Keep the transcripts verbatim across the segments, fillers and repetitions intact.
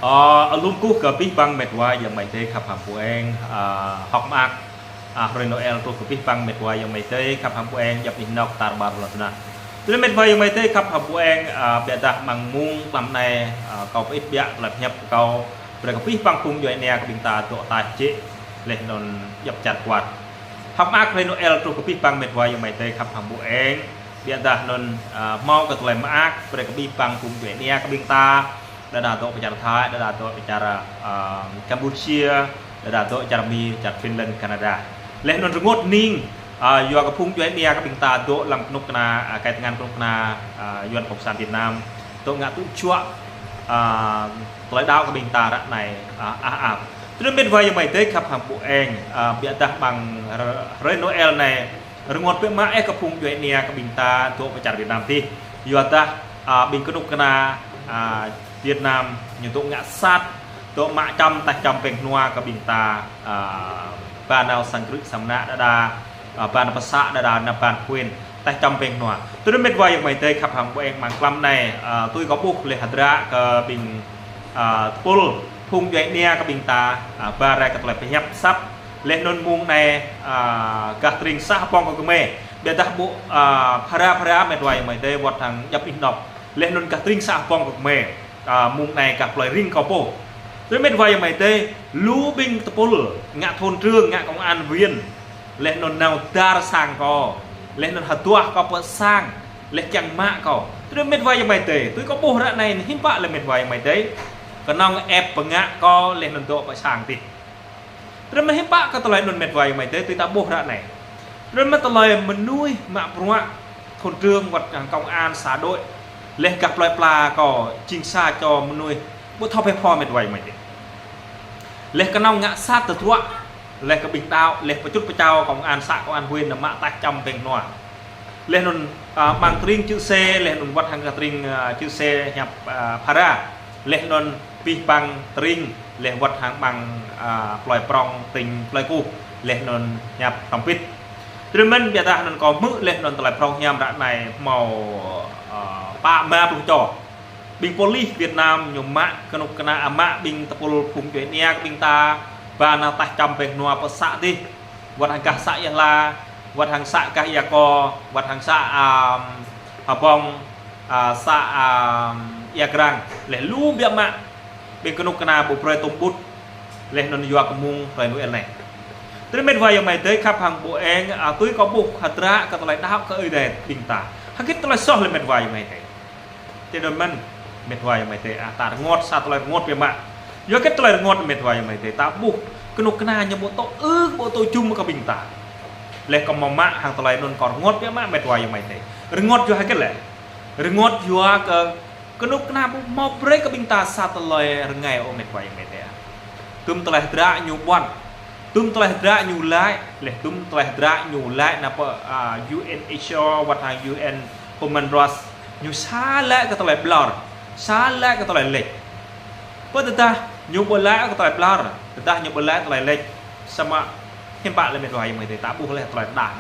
Ơ, alum kơkuh kơ abih bang met wa ayŏng amai adơi khăp hăng ƀu eng, ơ, hơ̆k mơak, ơ, hrơi Noel truh kơ abih bang met wa ayŏng amai adơi khăp hăng ƀu eng, djŏp anih anŏ tar ƀar lŏn tơnah. Tơdah met wa ayŏng amai adơi khăp hăng ƀu eng, ơ, biă dah mơ̆ng mông tlam anai, ơ, kâo pơit biă tơlơi pơhiăp kâo, brơi kơ abih bang phung djuai ania kơ ƀing ta dŏ ataih jĕ, laih anŭn djŏp čar kuat. Hơ̆k mơak hrơi Noel truh kơ abih bang met wa ayŏng amai adơi khăp hăng ƀu eng, biă dah anŭn, ơ, hmâo kơ tơlơi mơak, brơi kơ abih bang phung djuai ania kơ ƀing ta, đơđa dŏ pơ čar Thái, đơđa dŏ pơ čar, ơ, Campuchia, đơđa dŏ čar Mi, čar Finland, Canada. Laih anŭn rơngot hning, ơ, yua kơ phung djuai ania kơ ƀing ta dŏ lăm kơnuk kơna, ơ, kơnuk kơna, ơ, Yuăn cộng sản Việt Nam, dŏ ngă tŭ juă, ơ, tơlơi đaŏ kơ ƀing ta ră anai, ơ, ăh ăh. Tơdah met wa ayŏng amai adơi khăp hăng ƀu eng, ơ, biă dah mơ̆ng hrơi Noel anai, rơngot biă mă ih kơ phung djuai ania kơ ƀing ta dŏ pơ čar Việt Nam tih. Yua dah, ơ, ƀing kơnuk kơna, ơ, Việt Nam ñu dŏ ngă sat, dŏ mă čăm, taih čăm peng hnua kơ ƀing ta, ơ, ba nao sang krư̆ sang mơnă đơđa, ơ, ba nao pơsă đơđa nao ban khuyên, taih čăm peng hnua. Tơdah met wa ayŏng amai adơi khăp hăng ƀu eng mơ̆ng tlam anai, ơ, tui kâo ƀuh laih hơdră kơ ƀing, ơ, tơpul phung djuai ania kơ ƀing ta, ơ, ba rai kơ tơlơi pơhiăp săp, laih anŭn mông anai, ơ, gah tring să hơbông kơ gơmơi. Biă dah ƀu, ơ, phara phara met wa ayŏng amai adơi wơ̆t hăng djŏp anih anŏ. Laih anŭn gah tring să hơbông kơ gơmơi. Ơ, mông anai gah plơi Ring kâo pô. Tơdah met wa ayŏng amai adơi, lu ƀing tơpul, ngă thôn trưởng, ngă công an viên. Laih anŭn nao dar sang kâo. Laih anŭn hơduah kâo pơ sang. Laih kiăng mă kâo. Tơdah met wa ayŏng amai adơi, tui kâo ƀuh ră anai hiư̆m pă lĕ met wa ayŏng amai adơi. Kơnơ̆ng ĕp pơngă kâo, laih anŭn dŏ pơ sang tih. Tơdah mơ̆n hiư̆m pă kơ tơlơi anŭn met wa ayŏng amai adơi, tui ta ƀuh ră anai. Tơdah mơ̆n tơlơi mơnuih mă bruă thôn trưởng wơ̆t hăng công an xã đội. Laih gah plơi pla kâo, jing sa čô mơnuih ƀu thâo phe pho met wa ayŏng amai adơi. Laih kơnơ̆ng ngă sat tơdruă, laih kơ ƀing đaŏ, laih pơčut pơčao công an xã công an huyện nao mă taih čăm peng hnua. Laih anŭn, ơ, ƀăng tring Čư̆ Sê, laih anŭn wơ̆t hăng gah tring, ơ, Čư̆ Sê hiăp, ơ, phara. Laih anŭn abih bang tring, laih wơ̆t hăng ƀăng, ơ, plơi prŏng tring plơi kuh, laih anŭn hiăp Hrŏm Pit. Tơdah mơ̆n biă dah anŭn kâo hmư̆ laih anŭn tơlơi prŏng hiam ră anai hmâo, ơ, pă rơma pluh čô. Ƀing polis Việt Nam ñu mă kơnuk kơna, ơ, mă ƀing tơpul phung djuai ania kơ ƀing ta, ba nao taih čăm peng hnua pơ să tih. Wơ̆t hăng gah să Ia Hla, wơ̆t hăng să gah Ia Kô, wơ̆t hăng să, ơ, Hơbông, ơ, să, ơ, Ia Krang. Laih lu biă mă ƀing kơnuk kơna ƀu brơi tơm ƀut. Laih anŭn yua kơ mông hrơi Noel anai. Tơdah met wa ayŏng amai adơi khăp hăng ƀu eng, ơ, tui kâo ƀuh hơdră kơ tơlơi đaŏ kơ Ơi Adai ƀing ta. Hơget tơlơi soh lĕ met wa ayŏng amai adơi. Tơdah mơ̆n met wa ayŏng amai adơi, ơ, ta rơngot sa tơlơi rơngot biă mă. Yua hơget tơlơi rơngot met wa ayŏng amai adơi, ta ƀuh kơnuk kơna ñu ƀu tŏ ư, ƀu tŏ jum kơ ƀing ta. Laih kâo mă mă hăng tơlơi anŭn kâo rơngot biă mă met wa ayŏng amai adơi. Rơngot yua hơget lĕ. Rơngot yua kơ kơnuk kơna ƀu hmâo brơi kơ ƀing ta sa tơlơi rơngai ôh met wa ayŏng amai adơi. Tum tơlơi hơdră ñu ƀuăn. Tum tơlơi hơdră ñu laĭ, laih tum tơlơi hơdră ñu laĭ nao pơ, ơ, U N H R wơ̆t hăng U N Human Rights, ñu sa laĭ kơ tơlơi ƀlŏr, sa laĭ kơ tơlơi lĕč. Pơ tơdah ñu ƀu laĭ kơ tơlơi ƀlŏr, tơdah ñu ƀu laĭ tơlơi lĕč, samơ̆ hiư̆m pă lĕ met wa ayŏng amai adơi, ta ƀuh laih tơlơi đah.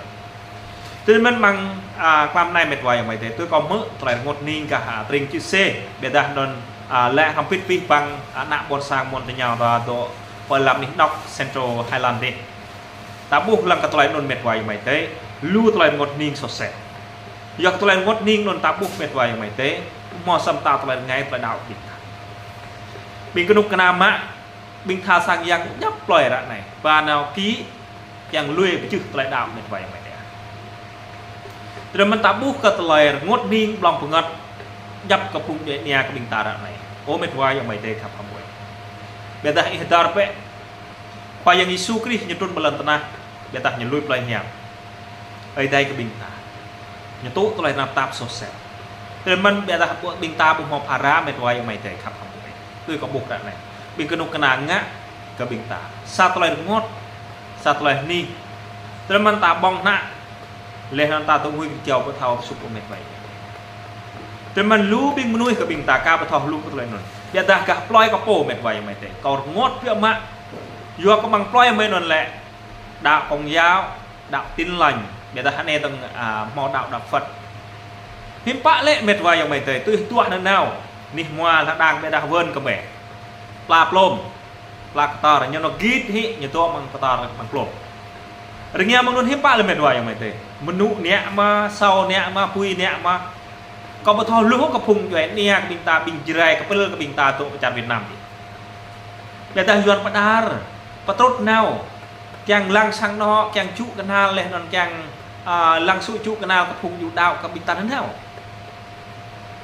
Tơdah mơ̆n mơ̆ng, ơ, tlam anai met wa ayŏng amai adơi, tui kâo hmư̆ tơlơi rơngot hning gah, ơ, tring Čư̆ Sê, biă dah anŭn, ơ, laĭ Hrŏm Pit abih bang, ơ, ană ƀôn sang mơ̆n tơña ta dŏ pơ lăm anih anŏ Central Highland tih. Ta ƀuh lăng kơ tơlơi anŭn met wa ayŏng amai adơi, lu tơlơi rơngot hning soh sel. Yua kơ tơlơi rơngot hning anŭn ta ƀuh met wa ayŏng amai adơi, hmâo sa mơta tơlơi rơngai tơlơi đaŏ ƀing ta. Ƀing kơnuk kơna mă, ƀing tha sang yang djŏp plơi ră anai. Ba nao kĭ, kiăng lui pơčeh tơlơi đaŏ met wa ayŏng amai adơi. Tơdah mơ̆n ta ƀuh kơ tơlơi rơngot hning blŏng pơngăt, djŏp kơ phung djuai ania kơ ƀing ta ră anai. Ơ met wa ayŏng amai adơi khăp hăng ƀu eng. Biă dah ih hơdơr bĕ, Khua Yang Yêsu Krist ñu trŭn pơ lŏn tơnah, biă dah ñu lui plơi hiam. Ơi Adai kơ ƀing ta. Ñu tŭ tơlơi tơnap tap soh sel. Tơdah mơ̆n biă dah ƀu ƀing ta ƀu hmâo phara met wa ayŏng amai adơi khăp hăng ƀu eng. Tui kâo ƀuh ră anai. Ƀing kơnuk kơna ngă kơ ƀing ta. Sa tơlơi rơngot, sa tơlơi hning. Tơdah mơ̆n ta ƀơ̆ng hnă, laih anŭn ta tŭ ngui kơ kiaŏ ƀu thâo sŭp ôh met wa ayŏng. Tơdah mơ̆n lu ƀing mơnuih kơ ƀing ta ka ƀu thâo hluh kơ tơlơi anŭn. Biă dah gah plơi kâo pô met wa ayŏng amai adơi. Kâo rơngot biă mă. Yua kơ ƀăng plơi mơ̆n anŭn lĕ đaŏ Công giáo, đaŏ Tin Lành, biă dah anai tơ̆ng, ơ, hmâo đaŏ, đaŏ Phật. Hiư̆m pă lĕ met wa ayŏng amai adơi, tui hơduah nanao, anih hmua hla đang biă dah wơ̆n kơ mơi. pla plôm, pla kơtor, ñu nao git hĭ, ñu dŏ amăng kơtor amăng plôm. Rơngiao mơ̆ng anŭn hiư̆m pă lĕ met wa ayŏng amai adơi. Mơnŭ nă mă, asâo nă mă, apui nă mă. Kâo ƀu thâo hluh kơ phung djuai ania kơ ƀing ta, ƀing Jrai, kơ pơl kơ ƀing ta dŏ pơ čar Việt Nam adih. Ƀiădah Yuan pơđar, pơtrŭt nao. Kiăng lăng sang anŏ, kiăng čŭ kơnăl laih anŭn kiăng, a, lăng sŭ čŭ kơnăl kơ phung yu đaŏ kơ ƀing ta nanao.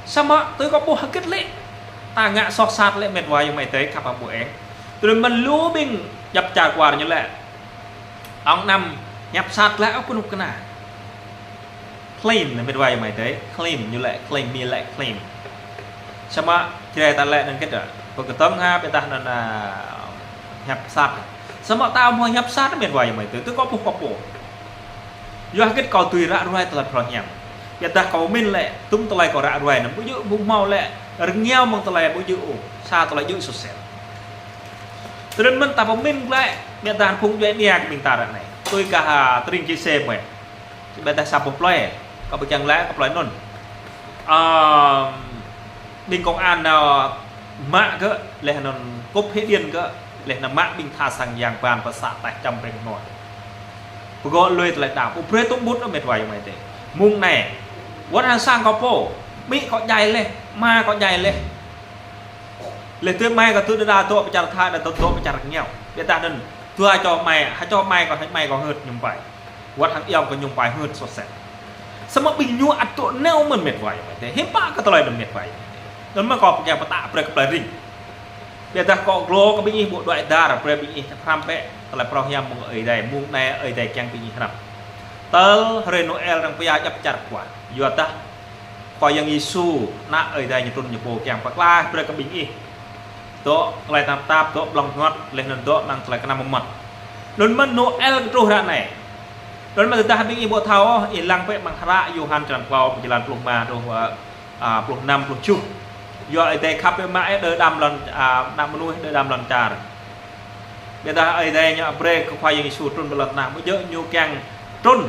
Samơ̆ tui kâo ƀuh hơget lĕ. Ta ngă soh sat lĕ met wa ayŏng amai adơi khăp hăng ƀu eng. Tui anŭn mơ̆n lu ƀing djăp čar kwar ñu lĕ. Ŏng anăm hiăp sat lĕ ôh kơnuk kơna. Claim, met wa ayŏng amai adơi, claim, ñu lĕ claim, mi lĕ claim. Samơ̆ Jrai ta lĕ anŭn kĕt, pơkơtơ̆ng ha, ƀiădah anŭn, a, hiăp sat. Samơ̆ ta ƀu hiăp sat, met wa ayŏng amai adơi, tui kâo ƀuh kâo pô. Yua hơget kâo tui ră ruai tơlơi phrâo hiam. Ƀiădah kâo min lĕ, tum tơlơi kâo ră ruai, anăm ƀu djơ̆ ƀu hmâo lĕ, rơngiao mơ̆ng tơlơi ƀu djơ̆ ôh, sa tơlơi djơ̆ soh sel. Tui anŭn mơ̆n ta pơmin glaĭ, ƀiădah phung djuai ania kơ ƀing ta ră anai. Tui kah, a, tơring čih sem wĕ. Či ƀiădah sa boh plơi, kâo ƀu kiăng laĭ kơ plơi anŭn. Ơ, ƀing công an nao mă gơ̆, laih anŭn kŭp hĭ điện gơ̆, laih anŭn mă ƀing tha sang yang ban pơ să taih čăm ƀing anŭn. Pơgŏ lui tơlơi đaŏ, pơbrơi tŭm ƀut met wa ayŏng amai adơi. Mơ̆ng anai, wơ̆t hăng sang kâo pô, amĭ kâo djai laih, ama kâo djai laih. Laih tui amai kâo tui đơđa dŏ pơ čar Thái, đơđa dŏ pơ čar rơngiao. Ƀiădah anŭn, dua čô amai, ha čô amai kâo, ha amai kâo hơ̆t ñu pai. Wơ̆t hăng ayŏng kâo ñu pai hơ̆t soh sel. Samơ̆ ƀing ñu ăt dŏ nao mơ̆n met wa ayŏng amai adơi. Hiư̆m pă kơ tơlơi anŭn met wa ayŏng amai adơi. Anŭn mơ̆n kâo kiăng pơtă brơi kơ plơi ring. Ƀiădah kâo glô kơ ƀing ih ƀu đuaĭ dar, brơi ƀing ih hrăm bĕ tơlơi phrâo hiam mơ̆ng Ơi Adai, mơ̆ng anai Ơi Adai kiăng ƀing ih hrăm. Tơl hrơi Noel arăng pơyua djăp čar kwar. Yua dah Khua Yang Yêsu, Ană Ơi Adai ñu trŭn ñu pô kiăng pơklaih brơi kơ ƀing ih. Dŏ tơlơi tơnap tap, dŏ ƀlŏng rơngot, laih anŭn dŏ amăng tơlơi kơnăm mơmŏt. Anŭn mơ̆n Noel kơ truh ră anai. Anŭn mơ̆n tơdah ƀing ih ƀu thâo ôh, ih lăng bĕ amăng hră Yôhan črăn klâo, jơlan pluh rơma truh, a, a, pluh năm, pluh tơjuh. Yua Ơi Adai khăp biă mă ih, đơ đam lŏn, a, ană mơnuih đơ đam lŏn čar. Ƀiădah Ơi Adai ñu brơi kơ Khua Yang Yêsu trŭn pơ lŏn tơnah, ƀu djơ̆ ñu kiăng trŭn.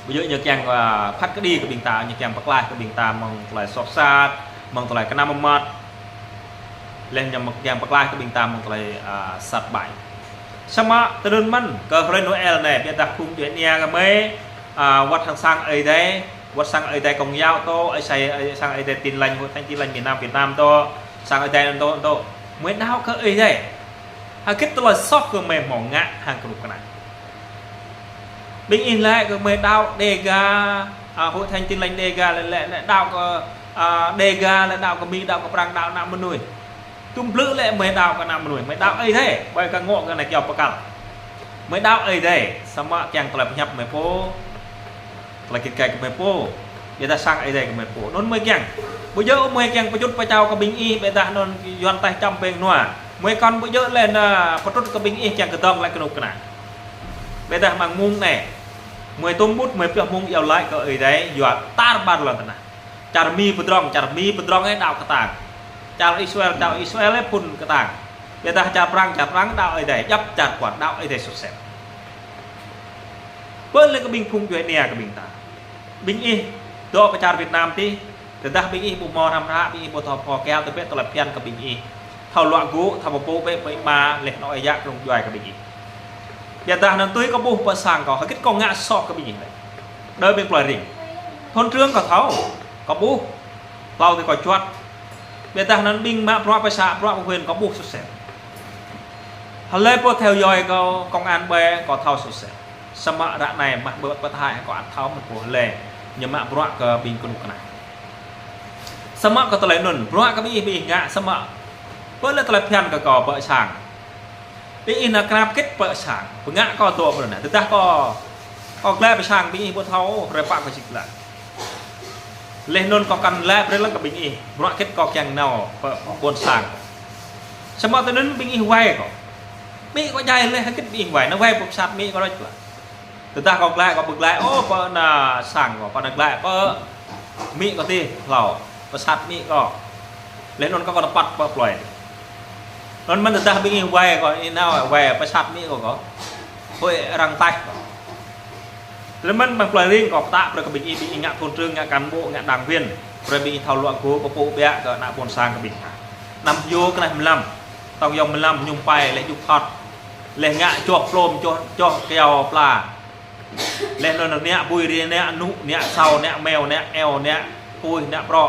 Ƀu djơ̆ ñu kiăng, a, phat kơđi kơ ƀing ta, ñu kiăng pơklaih kơ ƀing ta mơ̆ng tơlơi soh sat, mơ̆ng tơlơi kơnăm mơmŏt. Laih ñu kiăng pơklaih kơ ƀing ta mơ̆ng tơlơi, a, sat ƀai. Samơ̆ tui anŭn mơ̆n, kơ hrơi Noel anai, ƀiădah phung djuai ania gơmơi, a, wơ̆t hăng sang Ơi Adai, wơ̆t sang Ơi Adai Công giáo tô, ơi sai, ơi sang Ơi Adai Tin Lành, Hội Thánh Tin Lành miền Nam Việt Nam tô, sang Ơi Adai tô, tô. Gơmơi đaŏ kơ Ơi Adai. Hơget tơlơi soh gơmơi hmâo ngă hăng kơnuk kơna. Ƀing ih lĕ gơmơi đaŏ Đêga, a, Hội Thánh Tin Lành Đêga lĕ, lĕ, lĕ đaŏ kơ, a, Đêga, lĕ đaŏ kơ Mi, đaŏ kơ Prang, đaŏ ană mơnuih. Tŭm blư̆ lĕ gơmơi đaŏ kơ ană mơnuih, gơmơi đaŏ Ơi Adai, ƀơi kơ ngŏ kơ anai kyâo pơkăl. Gơmơi đaŏ Ơi Adai, samơ̆ kiăng tơlơi pơhiăp gơmơi pô. Tơlơi kĭt kai gơmơi pô. Ƀiădah sang Ơi Adai gơmơi pô. Anŭn gơmơi kiăng. Ƀu djơ̆ gơmơi kiăng pơčut pơčao kơ ƀing ih, ƀiădah anŭn Yuan taih čăm ƀing anua. Gơmơi kŏn ƀu djơ̆ lĕ anŭn pơtrŭt kơ ƀing ih kiăng kơdŏng lĕ kơnuk kơna. Ƀiădah amăng mông anai. Gơmơi tŭm ƀut, gơmơi pioh mông iâu laĭ kơ Ơi Adai, yua tar ƀar lŏn tơnah. Čar Mi pơdrŏng, čar Mi pơdrŏng ih đaŏ kơtang. Čar Israel, čar Israel ih phŭn kơtang. Ƀiădah čar Prang, čar Prang đaŏ Ơi Adai, djăp čar kwar đaŏ Ơi Adai soh sel. Pơ lĕ kơ ƀing phung djuai ania kơ ƀing ta. Ƀing ih dŏ pơ čar Việt Nam tih, tơdah ƀing ih ƀu hmâo hrăm hră, ƀing ih ƀu thâo pho kial, tơbiă tơlơi phiăn kơ ƀing ih. Thâo luă gŭ, thâo pơpŭ bĕ, bĕ mă, laih anŭn ơi yă kơnung djuai kơ ƀing ih. Ƀiădah anŭn tui kâo ƀuh pơ sang kâo, hơget kâo ngă soh kơ ƀing ih lĕ. Đơ ƀing plơi ring. Thôn trưởng kâo thâo, kâo ƀuh. Hlâo tui kâo juăt. Ƀiădah anŭn ƀing mă bruă pơ să, bruă pơ huyện kâo ƀuh soh sel. Hlơi pô theo dõi kâo, công an ƀơi kâo thâo soh sel. Samơ̆ ră anai mă bruă pơthai kâo ăt thâo mơ̆n pô hlơi. Ñu mă bruă kơ ƀing kơnuk kơna. Samơ̆ kơ tơlơi anŭn, bruă kơ ƀing ih ƀing ih ngă, samơ̆ pơ lĕ tơlơi phiăn kơ kâo pơ sang. Ƀing ih nao krăp kĭt pơ sang, pơngă kâo dŏ pơ anŭn. Tơdah kâo, kâo glaĭ pơ sang ƀing ih ƀu thâo, hrơi pă kâo či glaĭ. Laih anŭn kâo kăn laĭ brơi lăng kơ ƀing ih, bruă kĭt kâo kiăng nao pơ ƀôn sang. Samơ̆ tui anŭn ƀing ih wai kâo. Amĭ kâo djai laih hơget ƀing ih wai, nao wai pơ pơsat amĭ kâo đôč lah. Tơdah kâo glaĭ, kâo ƀu glaĭ ôh pơ ană sang kâo, kâo nao glaĭ pơ amĭ kâo tih, hlâo, pơsat amĭ kâo. Laih anŭn kâo, kâo tơpăt pơ plơi. Anŭn mơ̆n tơdah ƀing ih wai kâo, ih nao wai pơsat amĭ kâo kâo. Hơi arăng taih kâo. Tơl mơ̆n amăng plơi ring kâo pơtă brơi kơ ƀing ih, ƀing ih ngă thôn trưởng, ngă cán bộ, ngă đảng viên. Brơi ƀing ih thâo luă gŭ pơpŭ biă kơ ană ƀôn sang kơ ƀing ta. Anăm yua kơ anai mlam. Tong yong mlam ñum pai leh yŭk hot. Leh ngă čoh plôm, čoh, čoh kyâo pla. Leh anŭn nă bui ri, nă nŭ, nă sau, nă meo, nă eo, nă kuih, nă prŏ.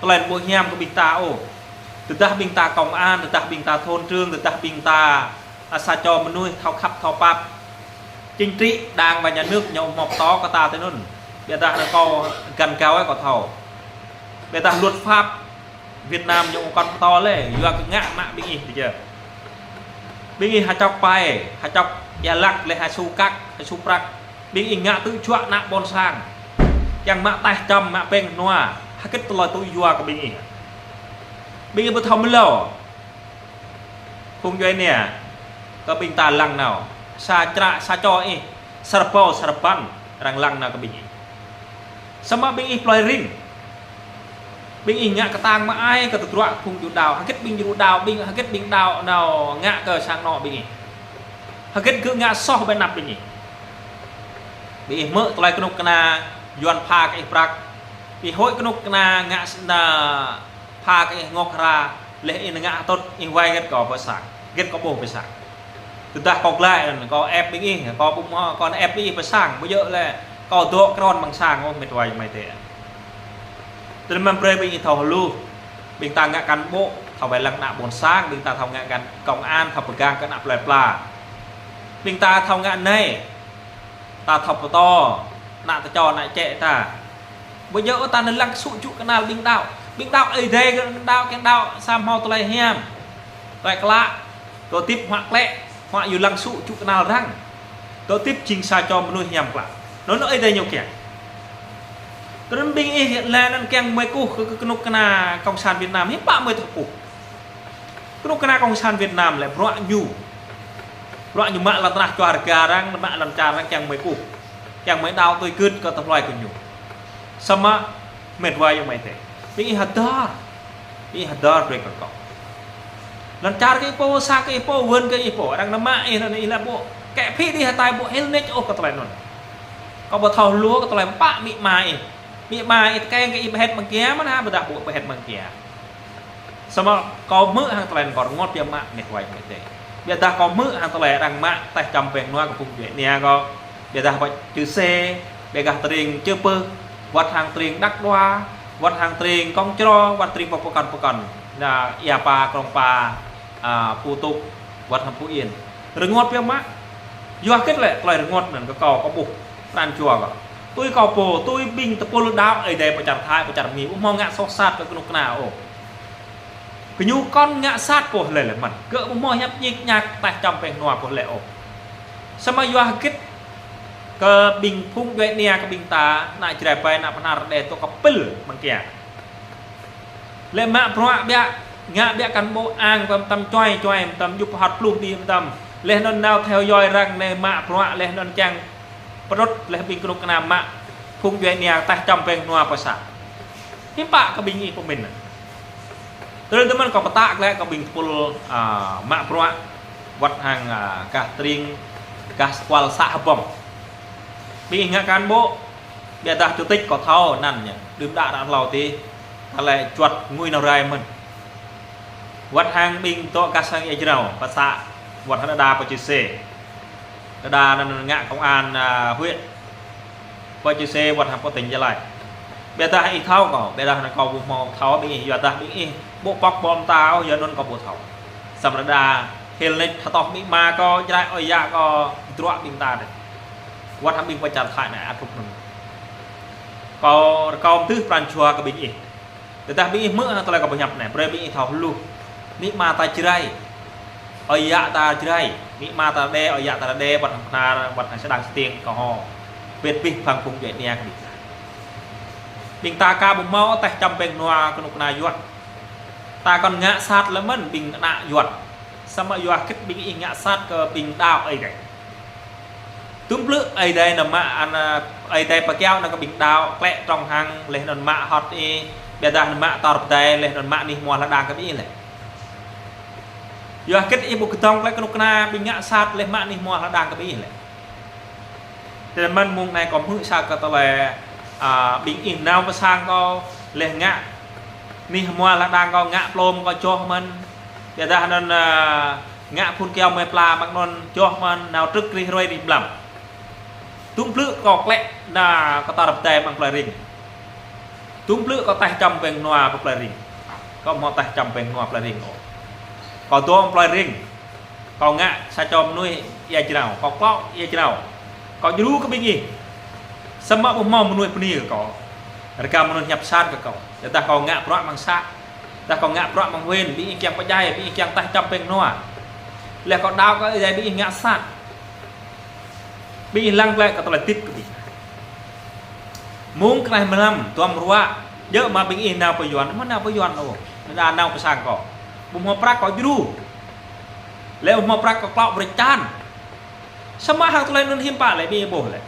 Tơlơi ƀu hiam kơ ƀing ta ôh. Tơdah ƀing ta công an, tơdah ƀing ta thôn trưởng, tơdah ƀing ta, a, sa čô mơnuih thâo khăp, thâo pap. Chính trị, đảng và nhà nước ñu hmâo pơtô kơ ta tui anŭn. Ƀiădah anŭn kâo găn gao ơi kâo thâo. Ƀiădah luật pháp Việt Nam ñu kŏn pơtô lĕ, yua kơ ngă mă ƀing ih tơ jơ. Ƀing ih ha čŏk pai, ha čŏk ia lăk leh ha su kăk, ha su prăk. Ƀing ih ngă tŭ juă ană ƀôn sang. Kiăng mă taih čăm, mă peng nua, hơgĕt tơlơi tŭ yua kơ ƀing ih. Ƀing ih ƀu thâo mlâo. Phung djuai ania, kơ ƀing ta lăng nao. Sa čră, sa čô ih, sa rơbâo, sa rơbăn, arăng lăng nao kơ ƀing ih. Samơ̆ ƀing ih plơi rin. Ƀing ih ngă kơtang mă ai kơ tơdruă phung djuai đao. Hơgĕt ƀing djuai đao, ƀing, hơgĕt ƀing đao nao ngă kơ sang anŏ ƀing ih. Hơgĕt gơ̆ ngă soh ƀơi anăp ƀing ih. Ƀing ih hmư̆ tơlơi kơnuk kơna Yuan pha kơ ih prăk. Ih huĭ kơnuk kơna ngă s-, na pha kơ ih ngŏk hra, leh ih ngă hơtŭt, ih wai hơgĕt kâo pơ sang, hơgĕt kâo ƀuh pơ sang. Tơdah kâo glaĭ anŭn, kâo ĕp ƀing ih, kâo ƀu hmâo, kâo ĕp ƀing ih pơ sang, ƀu djơ̆ lĕ kâo dŏ krôn amăng sang ôh, met wa ayŏng amai adơi. Tơdah mơ̆n brơi ƀing ih thâo hluh, ƀing ta ngă cán bộ, thâo wai lăng ană ƀôn sang, ƀing ta thâo ngă cán công an, thâo pơgang kơ ană plơi pla. Ƀing ta thâo ngă anai, ta thâo pơtô, ană tơčô, ană čĕ ta. Ƀu djơ̆ ôh ta nao lăng kơsŭ čŭ kơnăl ƀing đao. Ƀing đao ơi adai kơ đao, kiăng đao sa hmâo tơlơi hiam. Tơlơi klă, tơlơi hơdip hmă klĕ, hmă yua lăng kơsŭ čŭ kơnăl arăng. Tơlơi hơdip jing sa čô mơnuih hiam klă. Anŭn ơi adai ñu kiăng. Tơdơi ƀing ih lĕ anŭn kiăng mơi kơkuh kơ, kơ kơnuk kơna Cộng sản Việt Nam, hiư̆m pă mơi thâo kơkuh. Kơnuk kơna Cộng sản Việt Nam lĕ bruă ñu. Bruă ñu mă lŏn tơnah čoa rơga arăng, mă lŏn čar arăng kiăng mơi kơkuh. Kiăng mơi đao tui gưt kơ tơlơi kơ ñu. Samơ̆ met wa ayŏng amai adơi. Ƀing ih hơdơr. Ƀing ih hơdơr brơi kơ kâo. Lŏn čar kơ ih pô, sang kơ ih pô, wơ̆n kơ ih pô. Arăng nao mă ih, anŭn ih lăp ƀu. Kĕ phi đĭ hơtai ƀu hil nač ôh kơ tơlơi anŭn. Kâo ƀu thâo hluh kơ tơlơi pă amĭ ama ih. Amĭ ama ih tơkeng kơ ih pơhet mơ̆ng kia mơ̆n hă, ƀôdah ƀu pơhet mơ̆ng kia. Samơ̆ kâo hmư̆ hăng tơlơi anŭn kâo rơngot biă mă met wa ayŏng amai adơi. Ƀiădah kâo hmư̆ hăng tơlơi arăng mă taih čăm peng nua kơ phung djuai ania kâo. Ƀiădah wơ̆t Čư̆ Sê, ƀiădah tơring Čư̆ Pưh, wơ̆t hăng tơring Đăk Đoa, wơ̆t hăng tơring Kông Črô, wơ̆t tơring pơ pơkŏn pơkŏn. Na ia pa, Krông Pa, a, Pơtŭk, wơ̆t hăng Phú Yên. Rơngot biă mă. Yua hơgĕt lĕ tơlơi rơngot anŭn kơ kâo, kâo ƀuh pran jua kâo. Tui kâo pô, tui ƀing tơpul đao ơi adai pơ čar Thái, pơ čar Mi, ƀu hmâo ngă soh sat kơ kơnuk kơna ôh. Gơñu kŏn ngă sat pô lĕ lĕ mơ̆n. Gơ̆ ƀu hmâo hiăp ñik ñak taih čăm peng nua pô lĕ ôh. Samơ̆ yua hơgĕt kơ ƀing phung djuai ania kơ ƀing ta, ană Jrai pai, ană Bơhnar Rơđê tŏ kơpĭl mơ̆ng kia. Lĕ mă bruă biă, ngă biă cán bộ ang pơm tăm čuai čuai pơm tăm djŭp hơt pluh đĭ pơm tăm. Leh anŭn nao theo dõi arăng anai mă bruă leh anŭn kiăng pơtrŭt leh ƀing kơnuk kơna mă phung djuai ania taih čăm peng nua pơ sang. Hiư̆m pă kơ ƀing ih pơmĭn. Tơdơi tơmăn kâo pơtă glaĭ kơ ƀing tơpul, a, mă bruă wơ̆t hăng, a, gah tơring, gah kual să Hơbông. Ƀing ih ngă cán bộ, ƀiădah chủ tịch kâo thâo anăn ñu, đưm đă ră hlâo tih, ta lĕ juăt ngui nao rai mơ̆n. Wơ̆t hăng ƀing tŏ gah sang ia jrao, pơ să, wơ̆t hăng đơđa pơ Čư̆ Sê. Đơđa anŭn ngă công an, a, huyện. Pơ Čư̆ Sê wơ̆t hăng pơ tỉnh Gia Lai. Ƀiădah ih thâo kâo, ƀiădah anŭn kâo ƀu hmâo thâo ƀing ih, yua dah ƀing ih ƀu pŏk ƀô̆ mơta ôh, yua anŭn kâo ƀu thâo. Samơ̆ đơđa hil nač hơtŏh amĭ ama kâo, Jrai ơi yă kâo, tơdruă ƀing ta dêh. Wơ̆t hăng ƀing pơ čar Thái anai ăt hrup anŭn. Kâo rơkâo mơdưh pran jua kơ ƀing ih. Tơdah ƀing ih hmư̆ hăng tơlơi kâo pơhiăp anai, brơi ƀing ih thâo hluh. Amĭ ama ta Jrai. Ơi yă ta Jrai. Amĭ ama ta Rơđê, ơi yă ta Rơđê, wơ̆t hăng Bơhnar, wơ̆t hăng Sơđang Stiêng, Kơho. Pĭt pih phang phung djuai ania kơ ƀing ta. Ƀing ta aka ƀu hmâo taih čăm peng nua kơnuk kơna Yuan. Ta kŏn ngă sat lĕ mơ̆n ƀing ană Yuan. Samơ̆ yua hơgĕt ƀing ih ngă sat kơ ƀing đao ơi adai. Tŭm plư ơi adai nao mă anŭn, ơi adai pơkiaŏ nao kơ ƀing đao, klĕ trong hăng, leh anŭn mă hơt ih, ƀiădah nao mă tor pơdai, leh anŭn mă anih hmua lŏn đang kơ ƀing ih lĕ. Yua hơgĕt ih ƀu kơdŏng klĕ kơnuk kơna ƀing ngă sat leh mă anih hmua lŏn đang kơ ƀing ih lĕ. Tơdơi mơ̆n mông anai kâo hmư̆ sa kơ tơlơi, a, ƀing ih nao pơ sang kâo leh ngă Nih hmua lah đang kâo ngă plôm kâo joh mơ̆n. Biă dah anŭn, a, ngă phun kiao mơi pla mă anŭn joh mơ̆n, nao trưk rĭm hrơi rĭm mlam. Dŭm blư̆ kâo klĕ na kơ tar pơdai mơ̆ng plơi Ring. Dŭm blư̆ kâo taih čăm pĕng nua pơ plơi Ring. Kâo hmâo taih čăm pĕng nua plơi Ring ôh. Kâo dŏ plơi Ring. Kâo ngă sa čô mơnuih ia jrao, kâo klŏ ia jrao. Kâo djru kơ ƀing ih. Samơ̆ ƀu hmâo mơnuih bơni kơ kâo. Rơkâo mơnuih hiăp sat kơ kâo. Tơdah kâo ngă bruă mơ̆ng să. Tơdah kâo ngă bruă mơ̆ng huyện, ƀing ih kiăng pơdjai, ƀing ih kiăng taih čăm pĕng nua. Lĕ kâo đaŏ kơ Ơi Adai ƀing ih ngă sat. Ƀing ih lăng glĕ kơ tơlơi tĭp kơ ƀing. Mơ̆ng kơnai mlam, tuam ruă, djơ̆ mă ƀing ih nao pơ Yuan, mă nao pơ Yuan ôh. Nao, nao pơ sang kâo. Ƀu hmâo prăk kâo djru. Lĕ ƀu hmâo prăk kâo klŏ brơi čan. Samơ̆ hăng tơlơi anŭn hiư̆m pă lĕ ƀing ih ƀuh lĕ.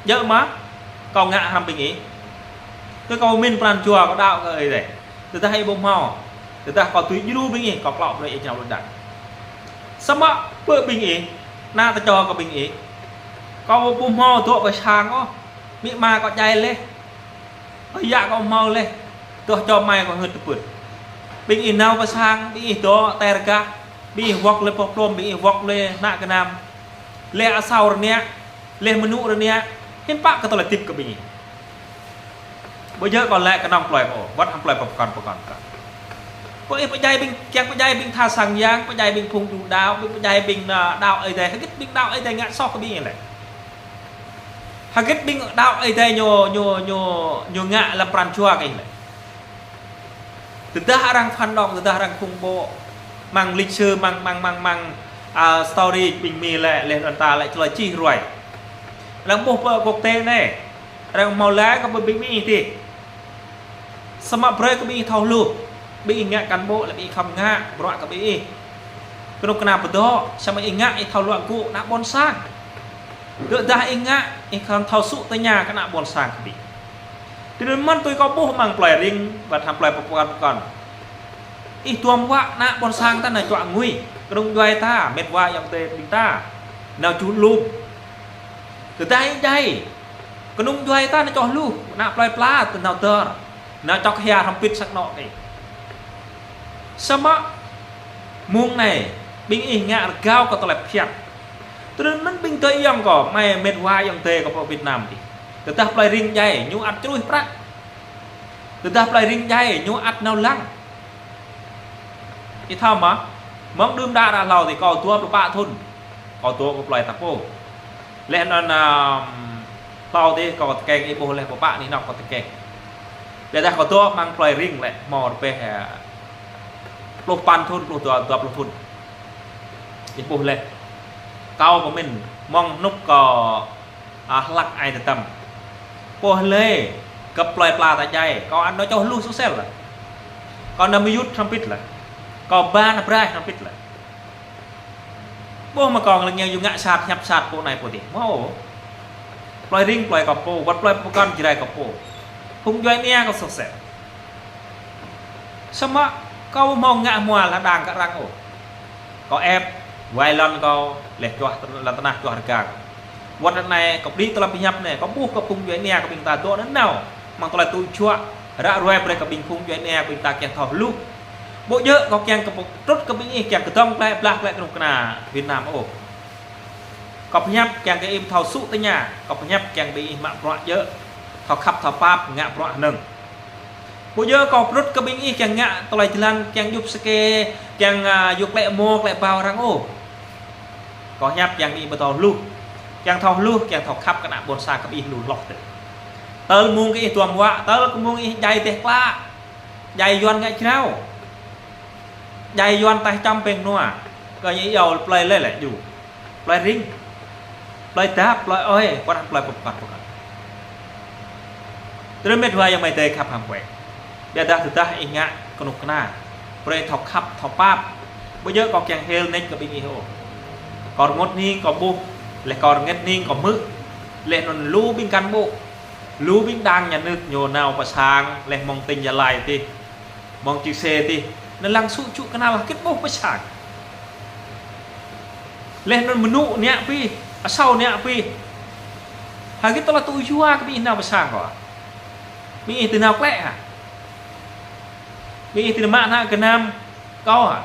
Djơ̆ mă, kâo ngă hrăm ƀing ih. Tui kâo min pran jua kâo đaŏ kơ Ơi Adai. Tơdah ih ƀu hmâo. Tơdah kâo tui djru ƀing ih, kâo klŏ brơi ih jrao lŭt đăk. Samơ̆ pơ ƀing ih, na tơčô kơ ƀing ih. Kâo ƀu hmâo dŏ pơ sang ôh. Amĭ ama kâo djai laih. Ơi yă kâo hmâo laih. Tơčô amai kâo hơ̆t tơpưt. Ƀing ih nao pơ sang, ƀing ih dŏ tơr gah. Ƀing ih wŏk lĕ pơh plôm, ƀing ih wŏk lĕ ană gơnam. Lĕ asâo rơngiă, lĕ mơnŭ rơngiă. Hiư̆m pă kơ tơlơi tĭp kơ ƀing ih. Ƀu djơ̆ kâo lĕ kơnơ̆ng plơi kâo, wơ̆t hăng plơi pơkŏn pơkŏn kâo. Kâo ih pơdjai ƀing, kiăng pơdjai ƀing tha sang yang, pơdjai ƀing phung djru đaŏ, ƀing pơdjai ƀing, a, đaŏ Ơi Adai, hơget ƀing đaŏ Ơi Adai ngă soh kơ ƀing ih lĕ. Hơget ƀing đaŏ Ơi Adai ñu, ñu, ñu, ñu ngă lăm pran jua kơ ih lĕ. Tơdah arăng phản động, tơdah arăng khủng bố. Mơ̆ng lịch sử, mơ̆ng, mơ̆ng, mơ̆ng, mơ̆ng, a, story ƀing Mi lĕ, lĕ anŭn ta lĕ čơlơi čih ruai. Arăng ƀuh pơ quốc tế anai. Arăng hmâo lĕ kơ ƀing Mi tih. Samơ̆ brơi kơ ƀing ih thâo hluh. Ƀing ih ngă cán bộ lĕ ƀing ih khŏm ngă, bruă kơ ƀing ih. Kơnuk kơna pơdŏ, samơ̆ ih ngă ih thâo luă gŭ ană ƀôn sang. Tơdah ih ngă, ih khŏm thâo sŭ tơña kơ ană ƀôn sang kơ ƀing ih. Tui anŭn mơ̆n tui kâo ƀuh mơ̆ng plơi Ring, wơ̆t hăng plơi pơkŏn pơkŏn. Ih tuam wă ană ƀôn sang ta nao čuă ngui, kơnung djuai ta, mĕt wa ayŏng adơi ƀing ta. Nao čuh lŭm. Tơdah ih djai, kơnung djuai ta nao čuh lŭm, ană plơi pla ta nao dơr. Nao čŏk hia hrŏm pit sak nŏ kơ ih. Samơ̆ mơ̆ng anai, ƀing ih ngă rơgao kơ tơlơi phiăn. Tui anŭn mơ̆n ƀing tơ ayŏng kâo, amai mĕt wa ayŏng adơi kâo pơ Việt Nam tih. Tơdah plơi Ring djai, ñu ăt čruih prăk. Tơdah plơi Ring djai, ñu ăt nao lăng. Ih thâo mơ̆, mơ̆ng đưm đă ră hlâo tih kâo dua pluh pă thŭn. Kâo dŏ pơ plơi ta pô. Lĕ anŭn, ưm, hlâo tih kâo tơkeng ih ƀuh lĕ pơpă anih anŏ kâo tơkeng. Biă dah kâo dŏ mơ̆ng plơi Ring lĕ hmâo rơbêh, a, pluh păn thŭn, pluh dua, dua pluh thŭn. Ih ƀuh lĕ. Kâo pơmĭn, mơ̆ng anŭn kâo a, hlăk ai tơtăm. Pô lĕ, kơ plơi pla ta djai, kâo ăt nao čuh lŭm sôsel lĕ. Kâo nao mơyut hrŏm pit lĕ. Kâo ba nao braih hrŏm pit lĕ. Ƀuh mơ̆ kâo lăng ñu ngă sat, hiăp sat pô anai pô adih. Hmâo. Plơi Ring plơi kâo pô, wơ̆t plơi pơkŏn Jrai kâo pô. Phung djuai ania kâo sôsel. Samơ̆ kâo hmâo ngă hmua lah đang kơ arăng ôh. Kâo ĕp, wai lŏn kâo, lĕ čuah tơ-, lŏn tơnah čuah rơga kâo. Wơ̆t anai, kâo pơđĭ tơlơi pơhiăp anai, kâo ƀuh kơ phung djuai ania kơ ƀing ta dŏ nanao. Mơ̆ng tơlơi tŭ juă, ră ruai brơi kơ ƀing phung djuai ania ƀing ta kiăng thâo hluh. Ƀu djơ̆ kâo kiăng kơ pơtrŭt kơ ƀing ih kiăng kơdŏng klĕ blah klĕ kơnuk kơna Việt Nam ôh. Kâo pơhiăp kiăng kơ ih thâo sŭ tơña, kâo pơhiăp kiăng ƀing ih mă bruă djơ̆, thâo khăp thâo pap, ngă bruă hơnơ̆ng. Ƀu djơ̆ kâo pơtrŭt kơ ƀing ih kiăng ngă tơlơi jơlan, kiăng djŭp sơkê, kiăng, a, yua klĕ mô, klĕ ƀâo arăng ôh. Kâo hiăp kiăng ƀing ih ƀu thâo hluh, kiăng thâo hluh, kiăng thâo khăp kơ ană ƀôn sang kơ ƀing ih lu hloh tơ. Tơl mơ̆ng kơ ih tuam wă, tơl kơ mơ̆ng ih djai teh klă, djai Yuan ngă jrao, djai Yuan taih čăm pĕng nua, kơ ñu iâu plơi lĕ lĕ djru. Plơi Ring, plơi Dap, plơi Ơi, wơ̆t hăng plơi pơkŏn pơkŏn. Tơdơi mĕt wa ayŏng amai adơi khăp hăng kue. Biă dah tơdah ih ngă kơnuk kơna, brơi thâo khăp, thâo pap. Ƀu djơ̆ kâo kiăng hil nač kơ ƀing ih ôh. Kâo rơngot hning kâo ƀuh, lĕ kâo rơngot hning kâo hmư̆. Lĕ anŭn lu ƀing cán bộ, lu ƀing đảng nhà nước ñu nao pơ sang, lĕ mơ̆ng tỉnh Gia Lai tih. Mơ̆ng čih sê tih, anŭn lăng sŭ čŭ kơnăl hơget ƀuh pơ sang. Lĕ anŭn mơnŭ anai pih, asâo anai pih. Hơget tơlơi tŭ yua kơ ƀing ih nao pơ sang kâo. Ƀing ih tơ nao klĕ hă. Ƀing ih tơnăm mă ană gơnam kâo hă?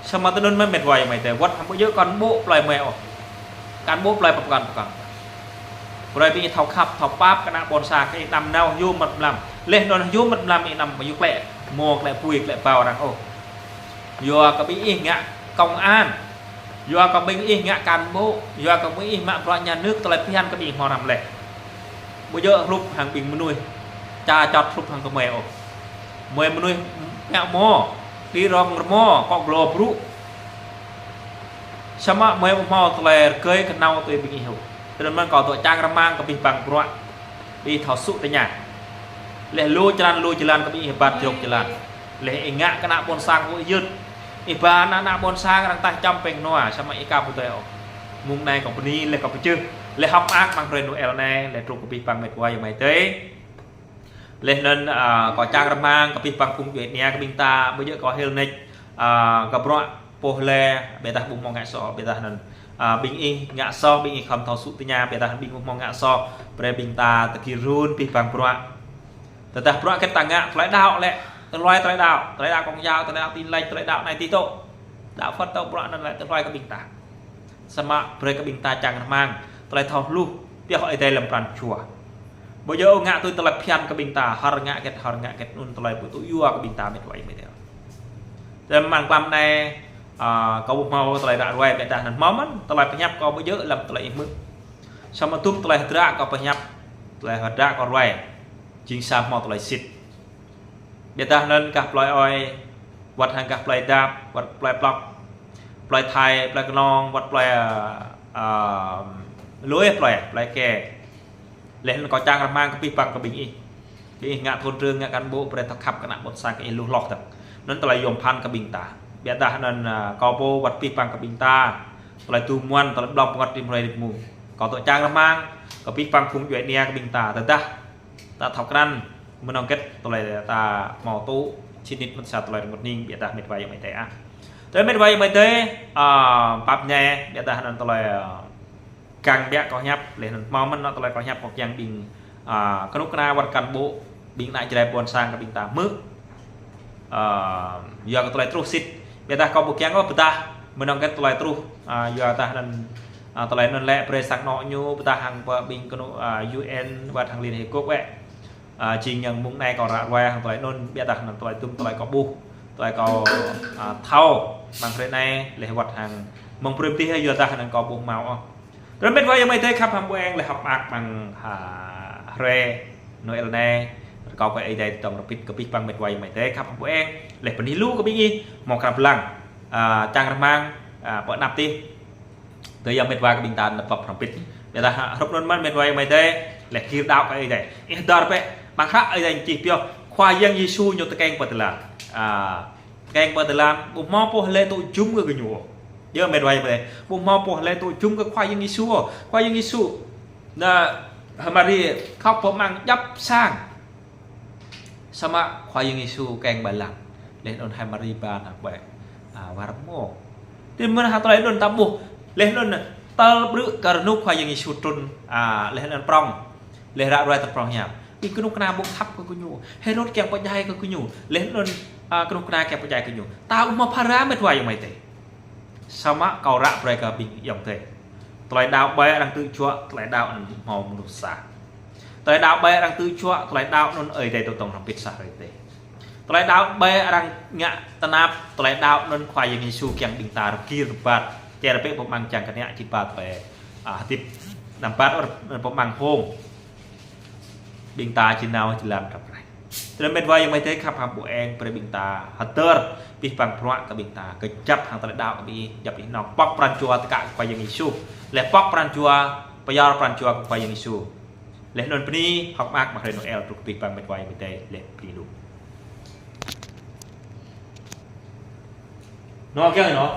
Samơ̆ tơnun mơ̆n met wa ayŏng amai adơi. Wơ̆t hăng ƀu djơ̆ cán bộ plơi mơ̆ ôh. Cán bộ plơi pơkŏn pơkŏn. Brơi ƀing ih thâo khăp, thâo pap kơ ană ƀôn sang, kơ ih anăm nao hyu mơ̆t mlam. Laih anŭn hyu mơ̆t mlam ih anăm hyu klĕ mô, klĕ apui, klĕ pao arăng ôh. Yua kơ ƀing ih ngă công an. Yua kơ ƀing ih ngă cán bộ, yua kơ ƀing ih mă bruă nhà nước, tơlơi phiăn kơ ƀing ih hmâo anăm laih. Ƀu djơ̆ hrup hăng ƀing mơnuih ča čŏt hrup hăng kơmơi ôh. Mơi mơnuih ngă mơ̆, đĭ rŏng rơmô, kŏ glô brŭ. Samơ̆ mơi ƀu hmâo tơlơi rơgơi kơnâo tui ƀing ih ôh. Tơnun mơ̆n kâo dŏ čang rơmang kơ abih bang bruă. Ƀing ih thâo sŭ tơña. Laih lu črăn lu jơlan kơ ƀing ih rơbat jrŏk jơlan. Laih ih ngă kơ ană ƀôn sang kơ ih yơt. Ih ba ană, ană ƀôn sang arăng taih čăm pĕng nua, samơ̆ ih ka ƀu tui ôh. Mơ̆ng anai kâo bơni, laih kâo pơčeh. Laih hơ̆k mơak amăng hrơi Noel anai, laih truh kơ abih bang met wa ayŏng amai adơi. Laih anŭn, a, kâo čang rơmang kơ abih bang phung djuai ania kơ ƀing ta, ƀu djơ̆ kâo hil nač, a, kơ bruă pô hlơi, ƀiădah ƀu hmâo ngă soh, ƀiădah anŭn, a, ƀing ih ngă soh, ƀing ih khŏm thâo sŭ tơña, ƀiădah ƀing ƀu hmâo ngă soh, brơi ƀing ta tơkir run abih bang bruă. Tơdah bruă hơget ta ngă, tơlơi đaŏ lĕ, tơlơi, tơlơi đaŏ, tơlơi đaŏ Công giáo, tơlơi đaŏ Tin Lành, tơlơi đaŏ anai tih tŏ. Đaŏ Phật tŏ, bruă anŭn lĕ tơlơi kơ ƀing ta. Samơ̆ brơi kơ ƀing ta čang rơmang, tơlơi thâo hluh, pioh Ơi Adai lăm pran jua. Ƀu djơ̆ ngă tui tơlơi phiăn kơ ƀing ta, hơr ngă hơget, hơr ngă hơget, anŭn tơlơi ƀu tŭ yua kơ ƀing ta met wa ayŏng amai adơi. Tơdang mơ̆ng mlam anai, a, kâo ƀu hmâo tơlơi ră ruai, ƀiădah anŭn hmâo mơ̆n, tơlơi pơhiăp kâo ƀu djơ̆ lăm tơlơi ih hmư̆. Samơ̆ tum tơlơi hơdră kâo pơhiăp, tơlơi hơdră kâo ruai, jing sa hmâo tơlơi sĭt. Ƀiădah anŭn gah plơi Ơi, wơ̆t hăng gah plơi Dap, wơ̆t plơi Plŏk, plơi Thai, plơi Kơnong, wơ̆t plơi, a, a, lu ih plơi, plơi Ke. Laih anŭn kâo čang rơmang kơ abih bang kơ ƀing ih. Ƀing ih ngă thôn trưởng, ngă cán bộ, brơi thâo khăp kơ ană ƀôn sang kơ ih lu hloh tơ̆ng. Anŭn tơlơi yôm phăn kơ ƀing ta. Ƀiădah anŭn, a, kâo pô wơ̆t abih bang kơ ƀing ta. Tơlơi tŭ muăn, tơlơi blŏng pơngăt rĭm hrơi rĭm mông. Kâo dŏ čang rơmang kơ abih bang phung djuai ania kơ ƀing ta. Tơdah ta thâo krăn, mơnơ̆ng hơget tơlơi ta hmâo tŭ, sĭt nik mơ̆n sa tơlơi rơngot hning, ƀiădah met wa ayŏng amai adơi ah. Tơlơi met wa ayŏng amai adơi, a, pap ñai, ƀiădah anŭn tơlơi, a, kiăng biă kâo hiăp, laih anŭn hmâo mơ̆n anŏ tơlơi kâo hiăp kâo kiăng ƀing, a, kơnuk kơna wơ̆t cán bộ, ƀing ană Jrai ƀôn sang kơ ƀing ta hmư̆. A, yua kơ tơlơi truh sĭt. Ƀiădah kâo ƀu kiăng ôh pơdah mơnơ̆ng hơget tơlơi truh, a, yua dah anŭn, a, tơlơi anŭn lĕ brơi sang anŏ ñu, pơdah hăng pơ ƀing kơnuk, a, U N wơ̆t hăng Liên Hiệp Quốc wĕ. A, jing yang mơ̆ng anai kâo ră ruai hăng tơlơi anŭn, ƀiădah anŭn tơlơi tum tơlơi kâo ƀuh, tơlơi kâo, a, thâo, mơ̆ng hrơi anai, laih wơ̆t hăng mơ̆ng brơi tih yua dah anŭn kâo ƀuh hmâo ôh. Tơlơi met wa ayŏng amai adơi khăp hăng ƀu eng, laih hơ̆k mơak mơ̆ng, a, hrơi Noel anai, rơkâo kơ Ơi Adai tơdŏng rơbit kơ abih bang met wa ayŏng amai adơi khăp hăng ƀu eng, laih bơni lu kơ ƀing ih, hmâo krăp lăng, a, čang rơmang, a, pơ anăp tih. Tơdang met wa kơ ƀing ta nao pap rơbit. Ƀiădah hrup anŭn mơ̆n met wa ayŏng amai adơi, laih gir đaŏ kơ Ơi Adai. Ih hơdơr bĕ, mơ̆ng hră Ơi Adai čih pioh, Khua Yang Yêsu ñu tơkeng pơ tơlơi. A, tơkeng pơ tơlơi, ƀu hmâo pô hlơi tŭ jum kơ gơñu. Yơh met wa ayŏng amai adơi, ƀu hmâo pô hlơi tŭ jum kơ Khua Yang Yêsu. Khua Yang Yêsu, anŭn, hơmari khŏk pơmang djŏp sang. Samơ̆ Khua Yang Yêsu kiăng ƀơi lăng. Laih anŭn hai Mari ba ană ƀơi, a, war mô. Tui mơ̆n hăng tơlơi anŭn ta ƀuh. Laih anŭn tơl brư̆ kơ rơnŭk Khua Yang Yêsu trŭn, a, laih anŭn prŏng. Laih ră ruai tơl prŏng hiam. Ƀing kơnuk kơna ƀu khăp kơ gơñu. Hêrôd kiăng pơdjai kơ gơñu. Laih anŭn, a, kơnuk kơna kiăng pơdjai kơ gơñu. Ta ƀu hmâo phara met wa ayŏng amai adơi. Samơ̆ kâo ră brơi kơ ƀing ayŏng adơi. Tơlơi đaŏ ƀơi arăng tŭ juă, tơlơi đaŏ anŭn hmâo mơnuih sa. Tơlơi đaŏ ƀơi arăng tŭ juă, tơlơi đaŏ anŭn Ơi Adai tơdŏng rơbit sa hrơi tih. Tơlơi đaŏ ƀơi arăng ngă tơnap, tơlơi đaŏ anŭn Khua Yang Yêsu kiăng ƀing ta rơgir rơbat. Čer bĕ pơmang čang kơnă či ba tơlơi, a, hơdip. Anăm bat ôh pơmang hông. Ƀing ta či nao jơlan răp ră. Tơlơi met wa ayŏng amai adơi khăp hăng ƀu eng, brơi ƀing ta hơdơr abih bang bruă kơ ƀing ta, kơjăp hăng tơlơi đaŏ kơ ƀing ih, djŏp ih nao pŏk pran jua tơkă kơ Khua Yang Yêsu. Laih pŏk pran jua, pơyơr pran jua kơ Khua Yang Yêsu. Laih anŭn bơni, hơ̆k mơak mơ̆ng hrơi Noel truh kơ abih bang met wa ayŏng amai adơi, laih bơni lu. Nô kiăng nô.